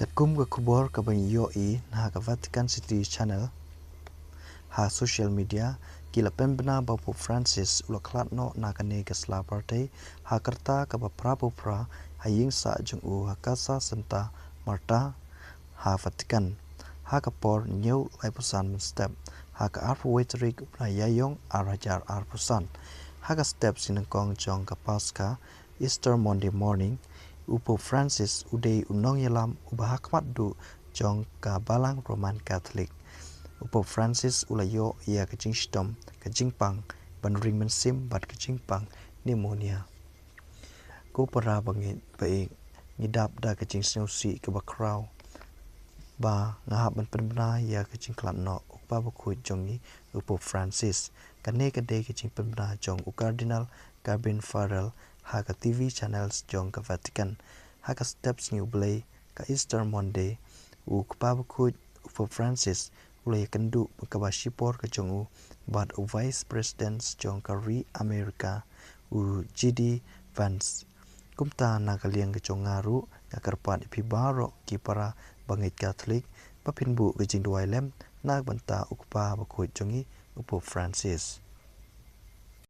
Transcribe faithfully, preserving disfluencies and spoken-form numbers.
Katkum ka khubor kaba ngi ïohi na ka Vatican City Channel ha social media, ki la pynbna ba u Pope Francis u la khlad noh na kane ka sla party ha ka rta kaba phra phew phra ha ïing sah jong u ha Casa Santa Marta ha Vatican, ha ka por hynñiew laiphew san mynstep ha ka arphew wei tarik u bnai Ïaïong ar hajar arphew san. Ha ka step sngi nyngkong jong ka Paska, Easter Monday morning, u Pope Francis u dei u nongïalam uba ha khmat duh jong ka Balang Roman Catholic. U Pope Francis u la ïoh ïa ka jingshitom, ka jingpang ban ring mynsiem bad ka jingpang pneumonia. Ko para bangeit ba ïeit, ngi dap da ka jingsngewsih kaba khraw ba nga hap ban pynbna ïa ka jingkhlad noh u Kpa Bakhuid jong ngi, u Pope Francis. Kane ka dei ka jingpynbna jong u Cardinal Gavin Farrell ha ka T V channels jong ka Vatican. Ha ka step sngi U Blei, ka Easter Monday, u Kpa Bakhuid, u Pope Francis, u la ïakynduh kaba shipor ka jong u bad u Vice President jong ka ri America, u J D Vance. Kumta na ka liang ka jong nga ruh, nga kyrpad ïa phi baroh ki para bangeit Catholic ba phin buh ka jingduwai lem na ka bynta u Kpa Bakhuid jong ngi, u Pope Francis.